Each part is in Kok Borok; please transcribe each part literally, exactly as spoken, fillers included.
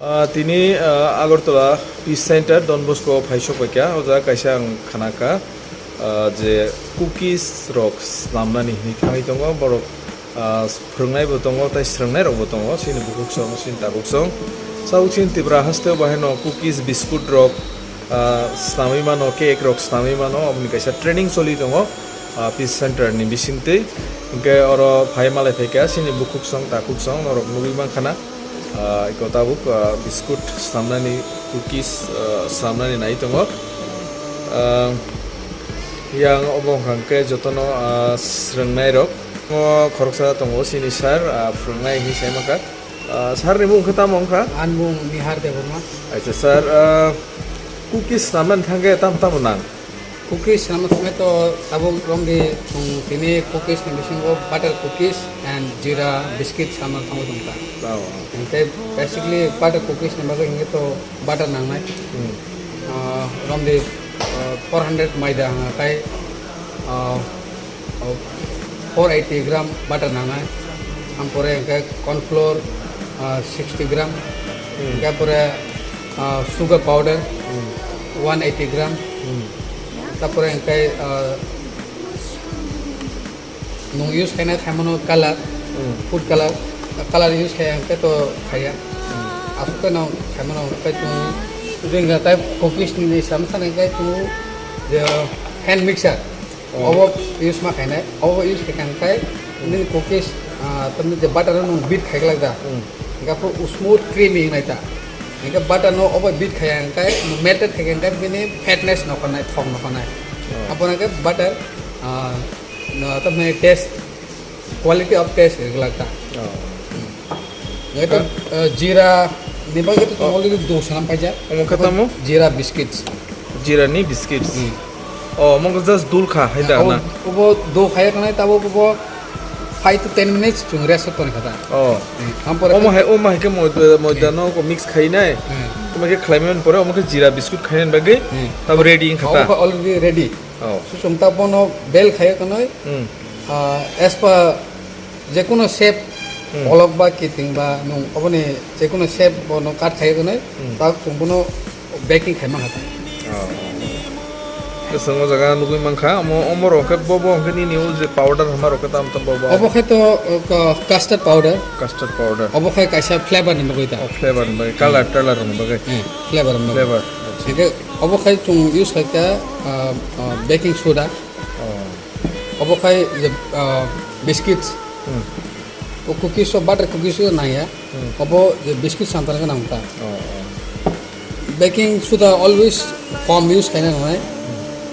Ah, tini, ah, Agartala Peace Center Don Bosco phai sok paikha. O jaga kaisa ang khana kha, ah, je cookies rok snamnani hinwi thangwi tongo. Borok, ah, phwrwngnai bo tongo, tei swrwngnai rok bo tongo. Chini bukhuk song, chini tabuk song. Sabo chini Tripura haste o bahai no cookies, biscuit rok, ah, snamwi mano, cake rok snamwi mano. Aboni kaisa training choli tongo, ah, Peace Center ni bisingtwi. Hinkhe oro phai malai phaikha, chini bukhuk song, takhuk song norok nugwi mankha na. Ah, iko tabuk, ah, biscuit snamnani, cookies, ah, snamnani nai tongo. Ah, yang obo hwnkha khe jotono, ah, swrwngnairok. O khoroksa tongo chini sir, ah, phwrwngnai hinwi sai mankha. Ah, sir ni mung khe tamo wngkha? Ani mung Nihar Debbarma. Acha sir, ah, cookies snamnani thangkhe tamo tamo nang? Cookies sama thangwi to tabuk romdi, um, tini cookies ni bisingo butter cookies and jeera biscuit sama thangwi tongkha. Oh, oh. Tei basically butter cookies ni bagwi hingke to butter nangnai. Hmm. Ah, romdi, ah, four hundred maida hwnga khai, ah, oh, four eighty gram butter nangnai. Ampore hingke corn flour, ah, sixty gram. Hmm. Hingke pore, ah, sugar powder, Hmm. one eighty gram. Hmm. Tapore hingke, ah, nung use khainai khaimano color, Hmm. food color, color use khaiya hingke to khaiya. Hmm. Aswk no khaimano hingke chung ring tai cookies ni sam thani hingke chung je hand mixer. Oh. Obo use ma khainai, obo use khaikha hingkai, Hmm. nini cookies, ah, tamni je butter no beat khaiglak da. Hmm. Hingke pho smooth creamy wngnai ta. Hingke butter no obo beat khaiya hingkai, melted khaiya hingkai bini fatness no khanai, thok no khanai. Oh. Aboni hingke butter, ah, no, tamni taste, quality of taste wnglak ta. Oh. Ngai to, Ah. eh, jeera ni bagwi to Oh. already do sanam paijak. Omo khe tamo? Jeera biscuits. Jeera ni biscuits. Hmm. Oh, omo khe just dul kha, hai da Abo, na? Obo do khaya kanai, tabo obo five to ten minutes chung rest toni kha da. Oh. Hmm. Hampore Omo khe hai, omo hai khe moida, moida Hmm. no ko mix khai nai. Hmm. Omo khe khlai man pore, omo khe jeera biscuit khai nai bagwi, Hmm. tabo ready wng kha Obo ta? khe already ready. Oh. So chung ta bono bel khaya kanai. Hmm. Ah, as per jekuno shape, Hmm. olok ba kiting ba nung oboni jekuno shape bono cut khai tonwi, Hmm. tak chwng bono baking khai mankha. Oh. Chwng o jaga nugwi mankha, omo, omo rok khe bo, bo hwnkhe nini o je powder hwnma rok khe tam, tam bo, bo. Obo khai to, uh, ka-, custard powder. Custard powder. Obo khai kaisa flavor ni bagwi ta. Oh, flavor ni bagwi, Hmm. color, color ni bagwi. Hmm, flavor ni bagwi. Flavor. Hingke obo khai chwng use khai kha, uh, uh, baking soda. Oh. Obo khai je, ah, biscuits. Hmm. O cookies o butter cookies o nangya. Hmm. Obo je biscuits samtang khe nang ta. Oh, oh. Baking soda always kom use khaina nangnai. Hmm.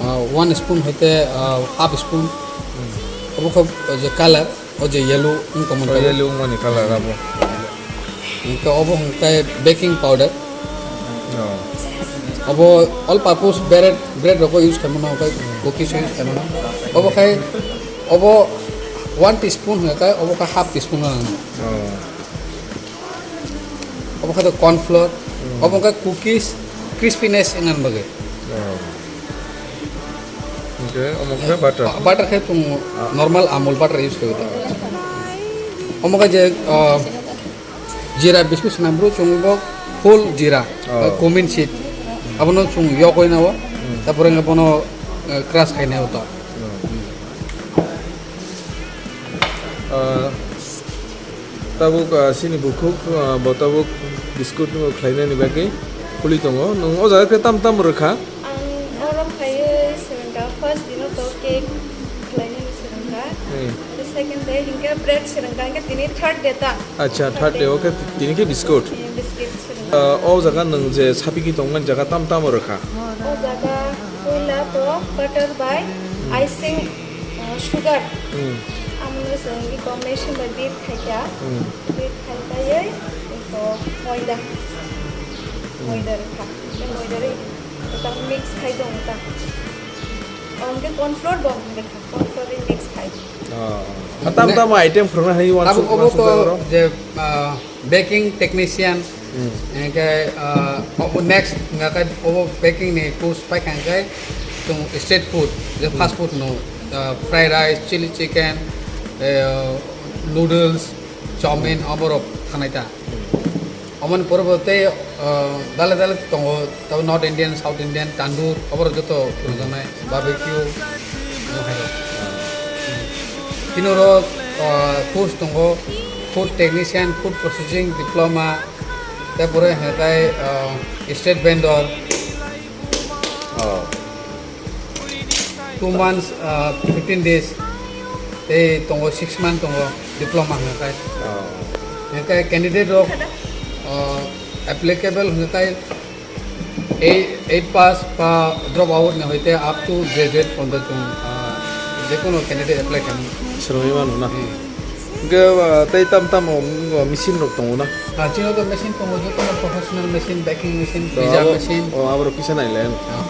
Ah, one spoon hoite, ah, half spoon. Hmm. Obo khai je color, o je yellow wng tongmani Oh, tabuk. Yellow wngmani color abo. Hingke obo hingke baking powder. Oh. Obo all purpose bread, bread rogo use khaimano, hingke cookies o use khaimano. Obo khai, obo one teaspoon hingke obo khe half teaspoon nang. Oh. Obo khe corn flour, Hmm. obo khe cookies crispiness wngna bagwi. Oh. Hingke omo khe butter. Butter khe chwng Ah. normal Amul butter use khaio ta. Omo khe je, ah, jeera biscuit swnam bro chwng bo whole jeera, Oh. ba cumin seed. Abono chwng yogwi nao. Hmm. Tapore hwnkhe bono, eh, crush khai nai o to. Oh. Ah, tabuk, ah, chini bukhuk, ah, bo tabuk biscuit no khlainani bagwi khuli tongo. Nwng o jaga khe tam tam rwkha? Ang oro phaiwi swrwngkha, first dino to cake khlainani swrwngkha. Hmm. The second day hinkhe bread swrwngkha, hinkhe tini third day ta. Acha, third day, okay, tini khe biscuit. Eh, biscuit swrwngkha. Ah, o jaga nwng je sapiki tongmani jaga tam tamo rwkha? O jaga puila to butter bai Hmm. icing, ah, sugar. Hmm. Amoni swngi combination bai beat khaikha. Hmm. Beat khaikaiwi to moida. Hmm. Moida rwkha. Moida rwi Tang mix khai tong ta. Hwnkhe corn flour bo hwnkhe kha, corn flour ri mix khai. Ah, tam tam item phwrwngna hai uansuk, tabuk obo uansuk to jaga rok. Je, ah, baking technician, Hmm. hwnkhe, ah, obo next hwnkha khe obo baking ni course paikha hwnkhe chwng street food, je Hmm. fast food no, ah, fried rice, chili chicken, eh, noodles, chowmin, oborok thanai ta. Hmm. Omoni pore bo tei, ah, dale dale tongo, tabo North Indian, South Indian, tandoor, oborok joto phunukjaknai, barbecue, omo hai rok. Bini oro, ah, course tongo, food technician, food processing diploma, tei pore hwnkhe, ah, street vendor. Oh. Two months, ah, fifteen days, tei tongo six month tongo diploma hwnka khe. Oh. Hwnka khe candidate rok, ah, applicable hwnka khe eight, eight pass ba drop out ni hoite up to graduate pondo chwng, ah, jekono candidate apply khaimani. Swrwngwi mano na? Hmm. Hwnkhe, ah, tei tam tam o, o machine rok tongo na? Ah, chini o machine tongo, jotono professional machine, baking machine, pizza machine. Oh, aborok kisa nailai. Ah.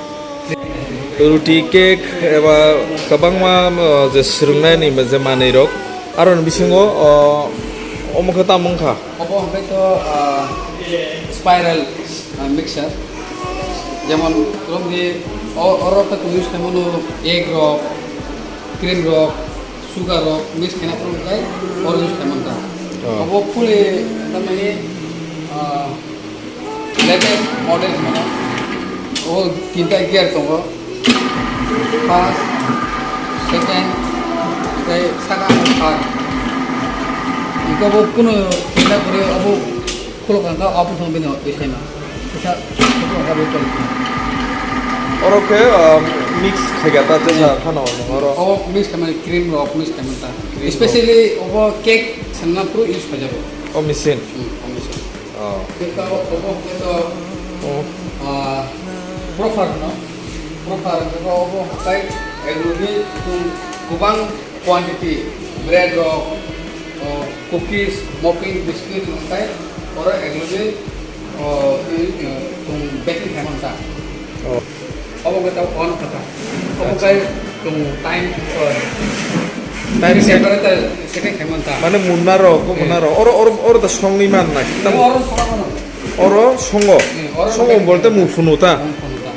Ruti, cake eba kwbangma, ah, je swrwngnaini je manwi rok. Aroni bisingo, ah, omo khe tamo wngkha? Obo hwnkhe to, ah, spiral, ah, mixer. Jemon romni o, oro khe tong use khaimano egg rok, cream rok, sugar rok mix khaina phuru khai oro use khaimanta. Oh. Obo fully tamani, ah, latest model mano. Obo tinta gear tongo. First, second, tei saka third. Iko bo kuno tinta kore obo Khulok kha, obo thang bini oi saima. Kisa khulok kha bo choli. Oro khe, ah, mix khaikha ta, jesa phano nung oro. Obo mix khaimani cream rok mix khaimani ta. Cream rok. Especially obo cake sanna phuru use khaijago. O machine? Hmm, o machine. Oh. Khe ta obo khe to, oh, ah, proper no. Proper khe obo khai egloni tung kubang quantity, bread rok, o, cookies, muffin, biscuit, hwnkhai oro egloni, o, twi, o, chwng baking khaimanta. Oh. Obo khe ta on kha ta. Obo khai chwng time, o, time set. Temperature setting khaimanta. Mane munna rok, ko munna rok. Oro, oro, oro da songni man na. Oro songno. Oro songo. Hmm, oro songo bolte mu phunu ta. Mu phunu ta.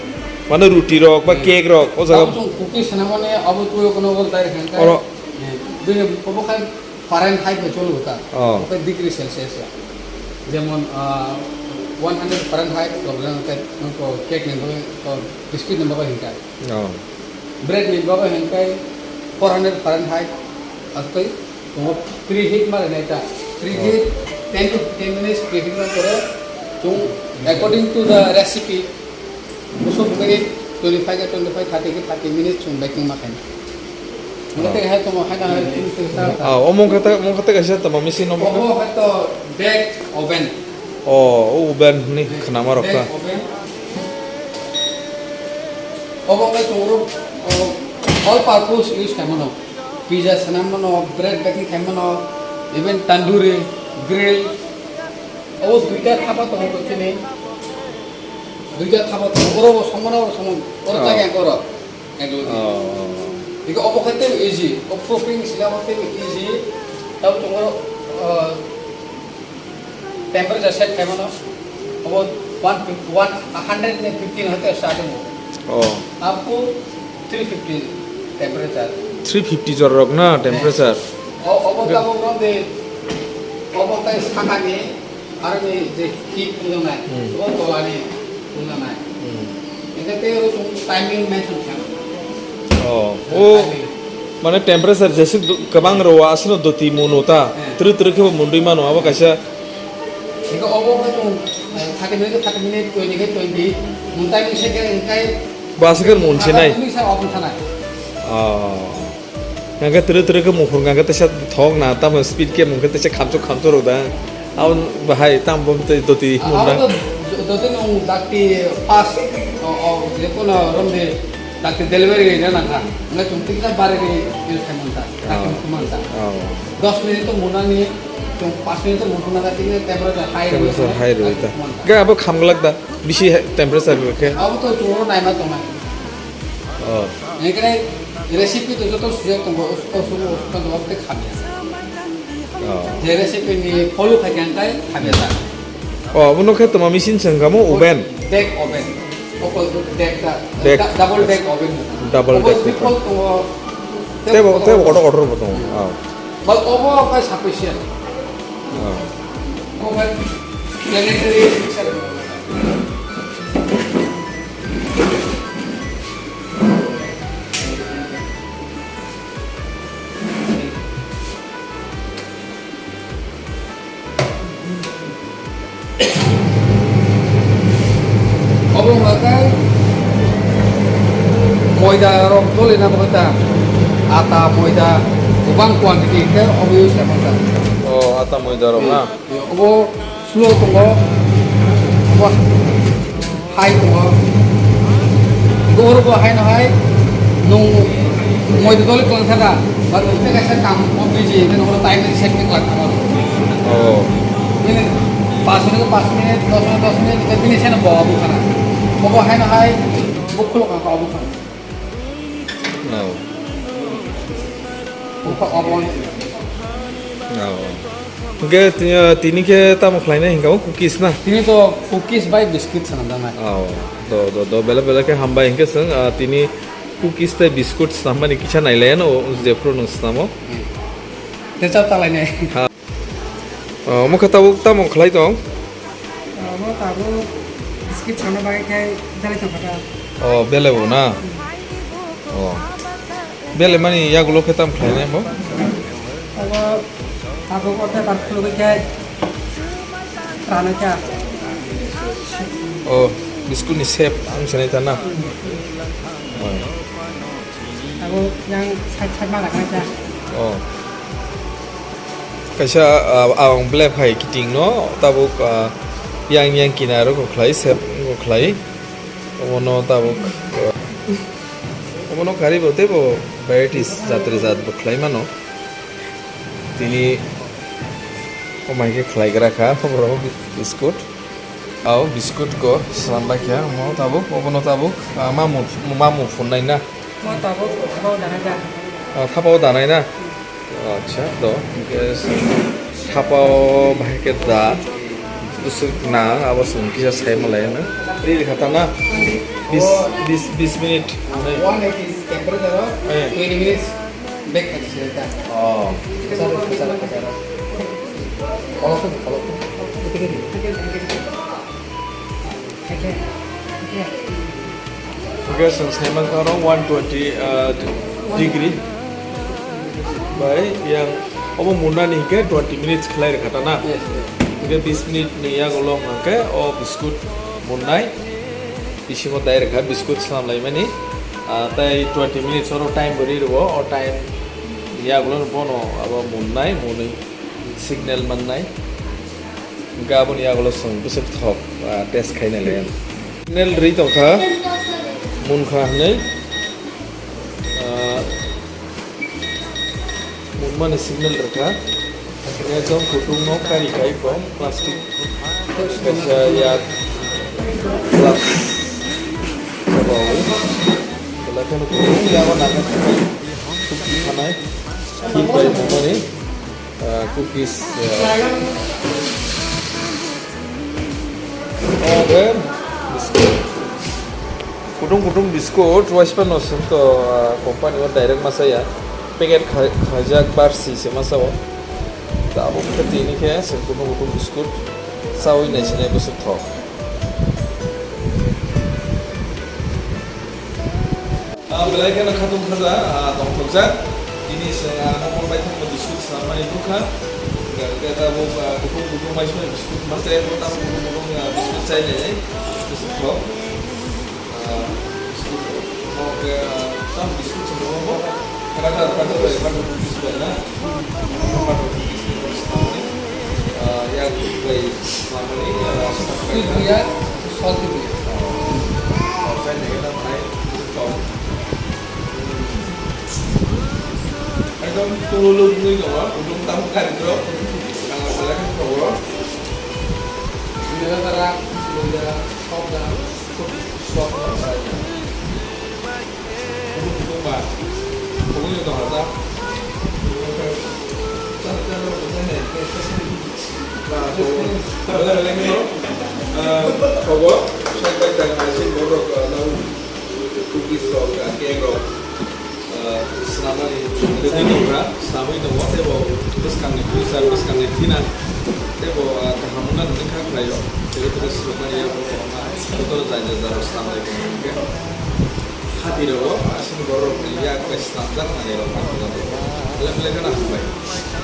Mane ruti rok ba cake rok, o jaga. Abo chwng cookies sana mane abo tuyo kono bol dai khan ta. Oro. Eh, bini obo khai Fahrenheit bai cholo ta. Oh. Obo degree Celsius ya. Jemon, ah, one hundred Fahrenheit problem kai ko cake ni bagwi, ko biscuit ni bagwi hinkai. Oh. Bread ni bagwi hinkai four hundred Fahrenheit aswk. Tongo preheat ma rwnai ta. Preheat ten to fifteen minutes preheat ma kore. Chwng according to the recipe, muso bukani twenty-five ke twenty-five, thirty ke thirty minutes chwng baking ma khaina. Mane tei hai tongo, hai na hai chwng tei sa ta. Ah, omong kata, omong kata kaisa tamo machine omong. Obo hai to bake oven. Oh, oven ni khna ma rok ta. Bake oven. Obo kai chwng ro, oh, all purpose use khaimano. Pizza sanam mano, bread baking khai mano, even tandoori, grill. Abo duita thapa tongo to chini. Duita thapa tongo, oro bo songmano, oro songmano, oro chaya oro. Ego. Oh. Iko obo khai tei easy, o proofing sila bo tei easy. Tabo tongo, uh, Temperature set khaimano, abo one fifty, one hundred ni fifteen hoite starting o. Oh. Up to three fifty temperature. Three fifty jor rok na temperature? O, obo tabo romde, obo tai sakani, aroni je heat phunuknai, hmm, obo tolani phunuknai. Hmm. Hingke tei oro chwng timing mention kha. Oh, o, timing. Mane temperature jesuk du-, kwbang rwo aswkno doti munu ta. Hmm. Twrwk twrwk khe bo mundui mano, abo kaisa. Hingke obo khe chwng, eh, thirty minute, thirty minute, twenty khe twenty, mun timing se khe hingkai. Bo aswk khe mun sinai. Twenty sa off thanai. Oh. Hingke twrwk twrwk khe muphur hingke teisa thok na, tamo speed khe mungkhe teisa khamchuk khamchuk rok da. Aboni bahai tamo bo tei doti munda. Abo to doti nung dakti pas, o, o, jekono romde dakti delivery na nangkha. Ngai chwng tikna bare ni use khai manta. Dakti mungkha manta. Oh. Dos minute to munani, chwng pas minute to mungkha manta, tikna temperature high rwi. Temperature high rwi ta. Ga abo khamglak da, bisi temperature rwi khe. Abo to chwng naima tongnai. Oh. Hingke recipe to joto sujak tongo, o, o, o, o, o, te khamya. Oh. Je recipe ni follow khai khe hingkai khamya ta. Oh, abono khe toma machine se hingkamo oven. Bake oven. Oko bake ta, bake. Da-, double bake oven. Double bake oven. Oko triple tongo. Tebo, tebo order, order bo tongo. Oh. But obo khe sufficient. Oh. Oven. Obo hwnkha khe moida rok dole na bagwi ta, ata, moida, kwbang quantity khe obo use khaima ta. O, ata, moida rok na? Obo slow tongo, obo high tongo. Oro bo haino hai nwng moida dole tong thada, ba nwng tei kaisa kam o busy, nwng oro time ni setting khlai thangma. Oh. Bini pas minute, pas minute, dos minute, dos minute, bini seno bo obo khana. Obo haino hai bukhulo kha obo khana. Oh. Obo, obo. Oh. Hingke tini, tini khe tamo khlainai hingka o cookies na? Tini to cookies bai biscuit sana danai. Oh, do, do, do, bele, bele khe hambai hingke chwng, ah, tini cookies tei biscuit swnam mani kisa nailayan o jephru nwng swnamo. Hmm. Tei chap talainai. Ha. Oh, omo khe tabuk tamo khlai tong? Omo tabuk biscuit sana bai khe dalai tong kha ta. Oh, bele bo na? Hmm. Oh. Bele mani yagulo khe tam khlainai bo? Abo, abo o paper khulugwi khe ranai kha. Oh, biscuit ni shape ang sanai ta na? Oh. Abo yang side side ma ranai kha. Oh. Kaisa, ah, ang black hai kiting no tabuk, ah, yang yang kinaro kok khlai shape kok khlai. Obono tabuk, ah, obono kari bo teibo varieties jatre jat bo khlai mano. Tini o mai khe khlai gra kha, borok biscuit. Au biscuit ko slam bai kha, omo tabuk, obono tabuk, ah, mamu, mamu phunai na. Mo tabuk, bo dana ja. Ah, thapa o danai na? Acha, do. Hingke thapa o bahai khe da. Bwswk na, abo chwng kisa sai malai na. Ri ri kha ta na? Bis, bis, bis minute. One eighty temperature, eh, twenty minutes. Bek khaji se ta. Oh. Kasar, kasar, kasar. Kolok tu, kolok tu. Ito kiri. Hingke chwng sai mankha oro one twenty, uh, degree bai yang obo munnani hingke twenty minutes khlai rwkha ta na? Yes, yes. Hingke bis minute ni yagulo hingke o biscuit munnai bisingo dai rwkha, biscuit slam laimani, ah, tei twenty minutes oro time bo ri rwo, o time ni yagulo bono abo munnai, mwnwi signal mannai. Hingke aboni yagulo chwng bwswk thok, ah, test khai nai le. Signal rwi tongkha, munkha hwnwi, ah, munmani signal rwkha. Ekdom kutung no kari khai kok plastic kaisa yak plastic sabawi. Belai kheno kutung yago nangkha thukti thanai. Khil bai munmani. Ah, cookies, ah, oh, biscuit. Kutung kutung biscuit, waispa no sung to, ah, company o direct masa ya. Packet khai-, khaijak bar si se masa o. Tabuk khe tini khe sung kutung kutung biscuit. Sawi nai sinai bwswk thok. Ah, belai kheno khatung khaja, ah, tongthokjak. Tini chwng, ah, mokol baithangno biscuit swnamani nukha. Hingkhe tabuk, ah, kutung kutung bai swnamani biscuit masa, tabuk kutung kutung, ah, biscuit chai nai nai. Biscuit thok. Ah, biscuit thok khe, ah, tam biscuit se tongo bo. Butter, butter bai, butter cookies bai na. Butter cookies bai swnamani. Ah, yak bai swnamani, ah, sweet bai na. Sweet bai ya, salty bai ya. Ah, chai nai nai nai. Ekdom tululuk wngwi tongo, kutung tamo karitwrok. Ang belai khe tongo. Bini jora, bini jora, sok da, sok da. Kutung kutung ba. Kutung ni tongo da. Ba, tongo. Belai belai khe tongo. Ah, tongo. Sok bai tang, asin borok, ah, nang. Cookies rok, ah, cake rok, ah, swnamnani ready tongra, swnamwi tongo, teibo bwskangni freezer, bwskangni thina, teibo, ah, kaham Nang ni kha khlai rok, tebe tebe srokmani ya bo ma, joto jai jai jaro slam lai khe hati rok, asini borok ni ya khlai slam jak nani rok ma. Lem le kana hambai.